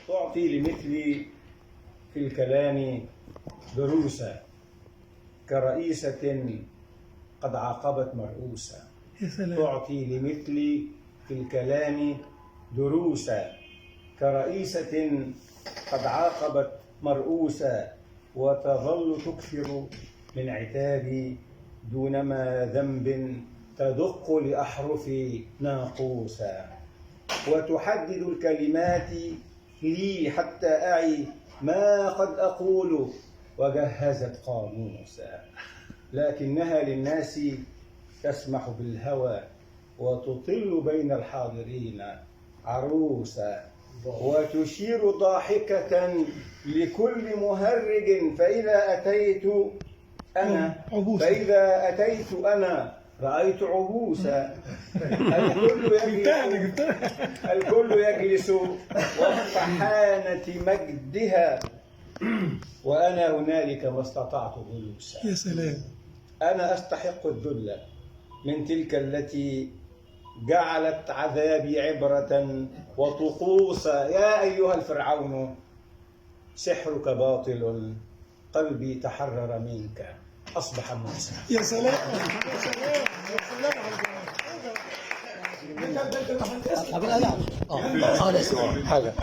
تعطي لمثلي في الكلام دروسا كرئيسة قد عاقبت مرؤوسا. يا سلام. تعطي لمثلي في الكلام دروسا كرئيسة قد عاقبت مرؤوسا، وتظل تكثر من عتابي دونما ذنب تدق لأحرفي ناقوسا، وتحدد الكلمات لي حتى أعي ما قد أقول وجهزت قاموسا، لكنها للناس تسمح بالهوى وتطل بين الحاضرين عروسا، وتشير ضاحكة لكل مهرج فإذا أتيت أنا رأيت عبوسا. الكل يجلس وسط حانة مجدها، وأنا هنالك ما استطعت جلوسا. يا سلام. أنا أستحق الذل من تلك التي جعلت عذابي عبرة وطقوسا. يا أيها الفرعون سحرك باطل، قلبي تحرر منك أصبح موسى. يا سلام. يا سلام. يا سلام. طب الألعاب حاجة